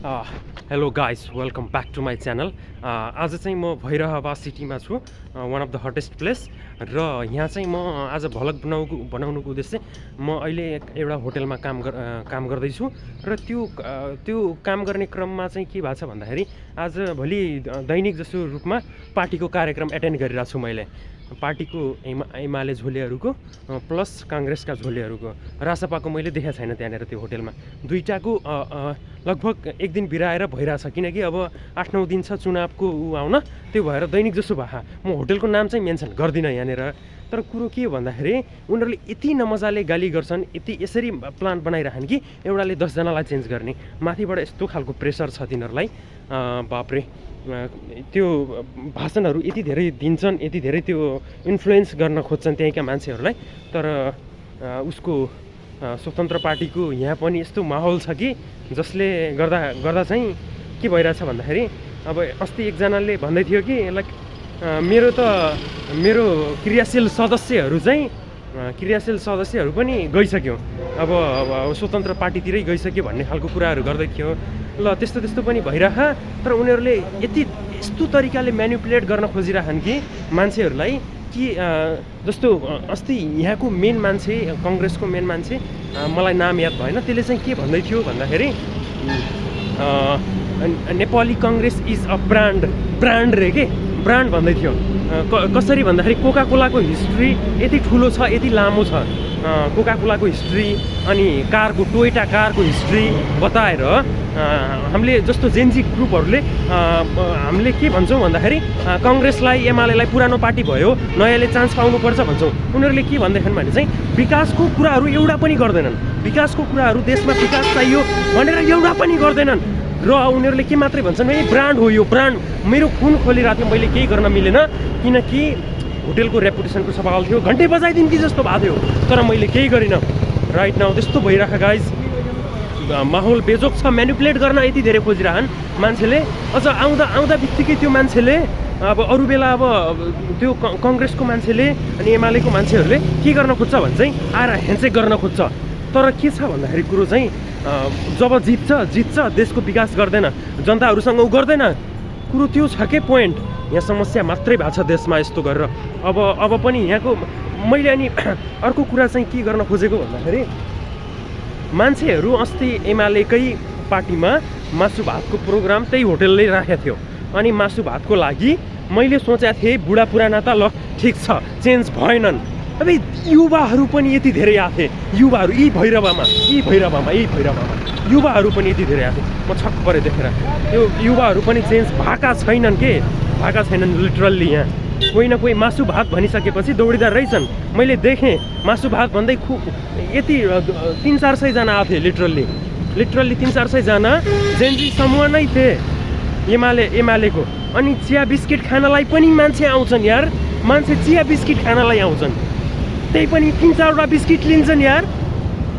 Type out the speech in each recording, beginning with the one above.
Hello guys, welcome back to my channel. आज चाहिँ म भैरहवा सिटीमा छु, one of the hottest place. र यहाँ चाहिँ म आज भ्लग बनाउनुको उद्देश्य म अहिले एउटा होटलमा काम गर्दैछु। र त्यो काम गर्ने क्रममा चाहिँ के भएको छ भन्दाखेरि आज भोलि दैनिक जसो रूपमा पार्टीको कार्यक्रम एटेन्ड गरिरहेको छु मैले। पार्टीको एमाले झोलेहरूको प्लस काङ्ग्रेसका झोलेहरूको, रासपाको मैले देखाएको छैन त्यहाँनिर त्यो होटलमा। दुईटाको लगभग एक दिन बिराएर भइरहेछ, किनकि अब 8-9 दिन छ चुनावको आउन। त्यो भएर दैनिक जसो भए म होटलको नाम चाहिँ मेन्सन गर्दिनँ यहाँनिर। तर कुरो के हो भन्दाखेरि उनीहरूले यति नमजाले गाली गर्छन्, यसरी प्लान बनाइरहन् कि एउटाले 10 जनालाई चेन्ज गर्ने। माथिबाट यस्तो खालको प्रेसर छ तिनीहरूलाई, बाप्रे। त्यो भाषणहरू यति धेरै दिन्छन्, यति धेरै त्यो इन्फ्लुएन्स गर्न खोज्छन् त्यहीँका मान्छेहरूलाई। तर उसको स्वतन्त्र पार्टीको यहाँ पनि यस्तो माहौल छ कि जसले गर्दा चाहिँ के भइरहेछ भन्दाखेरि अब अस्ति एकजनाले भन्दै थियो कि लाइक मेरो क्रियाशील सदस्यहरू पनि गइसक्यो, अब स्वतन्त्र पार्टीतिरै गइसक्यो भन्ने खालको कुराहरू गर्दै थियो। ल त्यस्तो पनि भइरह। तर उनीहरूले यस्तो तरिकाले म्यानिपुलेट गर्न खोजिरहन् कि मान्छेहरूलाई कि जस्तो अस्ति यहाँको मेन मान्छे, कङ्ग्रेसको मेन मान्छे, मलाई नाम याद भएन, त्यसले चाहिँ के भन्दै थियो भन्दाखेरि Nepali Congress is a brand रे के ब्रान्ड भन्दै थियो। कसरी भन्दाखेरि कोका कोलाको हिस्ट्री यति ठुलो छ, यति लामो छ कोका कोलाको हिस्ट्री, अनि टोयोटा कारको हिस्ट्री बताएर हामीले जस्तो जेन्जी ग्रुपहरूले हामीले के भन्छौँ भन्दाखेरि कङ्ग्रेसलाई एमालेलाई पुरानो पार्टी भयो, नयाँले चान्स पाउनुपर्छ भन्छौँ। उनीहरूले के भन्दैछन् भने चाहिँ विकासको कुराहरू एउटा पनि गर्दैनन्, विकासको कुराहरू देशमा विकास चाहियो भनेर एउटा पनि गर्दैनन्। र उनीहरूले के मात्रै भन्छन् भने ब्रान्ड हो यो ब्रान्ड। मेरो खुन खोलिरहेको थियो, मैले केही गर्न मिलेन किनकि होटेलको रेपुटेसनको सवाल थियो। घन्टे बजाइदिउँ कि जस्तो भएको थियो, तर मैले केही गरिनँ। राइट नाउ त्यस्तो भइरहेको गाइज, माहौल बेजोक छ। म्यानिपुलेट गर्न यति धेरै खोजिरहन् मान्छेले। अझ आउँदा बित्तिकै त्यो मान्छेले अब अरू बेला अब त्यो कङ्ग्रेसको मान्छेले अनि एमालेको मान्छेहरूले के गर्न खोज्छ भने चाहिँ आएर ह्यान्डसेक गर्न खोज्छ। तर के छ भन्दाखेरि कुरो चाहिँ जब जित्छ देशको विकास गर्दैन, जनताहरूसँग उ गर्दैन। कुरो त्यो छ के पोइन्ट। यहाँ समस्या मात्रै भएको छ देशमा यस्तो गरेर। अब पनि यहाँको मैले अनि अर्को कुरा चाहिँ के गर्न खोजेको भन्दाखेरि मान्छेहरू अस्ति एमालेकै पार्टीमा मासु भातको प्रोग्राम त्यही होटलले राखेको थियो। अनि मासु भातको लागि मैले सोचेको थिएँ बुढा पुराना त ल ठिक छ चेन्ज भएनन्, अब युवाहरू पनि यति धेरै आथे, युवाहरू यी भैरवामा युवाहरू पनि यति धेरै आथे। म छक्क परेँ देखेर। त्यो युवाहरू पनि चेन्ज भएका छैनन् लिटरल्ली। यहाँ कोही मासु भात भनिसकेपछि दौडिँदा रहेछन्। मैले देखेँ मासु भात भन्दै यति 300-400 जना आथे, लिटरल्ली 300-400 जना जेन्जी समूह नै थिए एमालेको। अनि चिया बिस्किट खानलाई पनि मान्छे आउँछन् यार, मान्छे चिया बिस्किट खानलाई आउँछन्, त्यही पनि 3-4वटा बिस्किट लिन्छन् यार।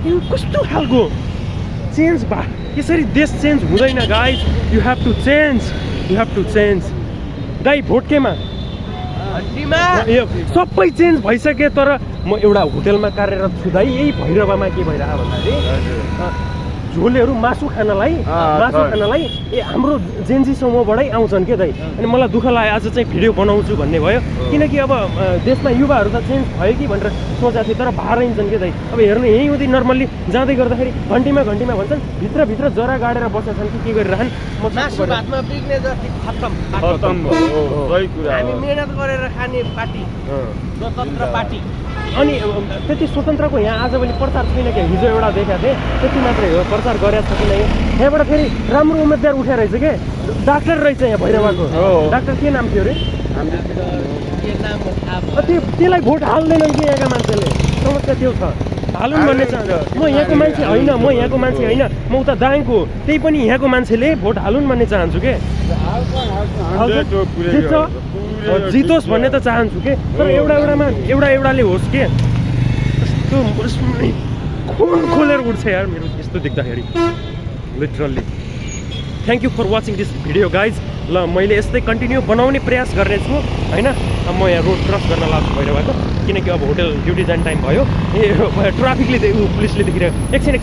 यो कस्तो खालको चेन्ज यसरी देश चेन्ज हुँदैन guys. You have to change guy. Vote केमा सबै चेन्ज भइसक्यो। तर म एउटा होटेलमा कार्यरत छु दाइ, यही भैरवामा के भइरहेको भन्दाखेरि झोलेहरू मासु खानलाई हाम्रो जेन्जी समूहबाटै आउँछन् के दाइ। अनि मलाई दुःख लाग्यो आज चाहिँ भिडियो बनाउँछु भन्ने भयो, किनकि अब देशमा युवाहरू त चेन्ज भयो कि भनेर सोचेको थिएँ। तर बाहिर हिँड्छन् के दाइ। अब हेर्नु यहीँ उति नर्मल्ली जाँदै गर्दाखेरि घन्टीमा भन्छन् भित्र जरा गाडेर बसेका छन् कि के गरिरहन्। हामी मेहनत गरेर खाने पार्टी, स्वतन्त्र पार्टी। अनि त्यति स्वतन्त्रको यहाँ आजभोलि प्रचार छैन क्या। हिजो एउटा देखाएको थिएँ, त्यति मात्रै हो। प्रचार गरेको छ कि नै। यहाँबाट फेरि राम्रो उम्मेदवार उठेर रहेछ के, डाक्टर रहेछ यहाँ भैरवाको। डाक्टर के नाम थियो अरे? त्यसलाई भोट हाल्दैनन् कि यहाँका मान्छेले। समस्या त्यो छ, हालुन् भन्ने चाहन्छ। म यहाँको मान्छे होइन, म उता दाङको, त्यही पनि यहाँको मान्छेले भोट हालुन् भन्ने चाहन्छु के। जितोस् भन्ने त चाहन्छु के। तर एउटाले होस् के। यस्तो खुन खोलेर उठ्छ यार मेरो यस्तो देख्दाखेरि, literally. Thank you for watching this video guys. ल मैले यस्तै कन्टिन्यू बनाउने प्रयास गर्नेछु होइन। अब म यहाँ रोड क्रस गर्न लाग्छु भइरहेको, किनकि अब होटल ड्युटी जाने टाइम भयो। ट्राफिकले पुलिसले देखिरहेको। एकछिन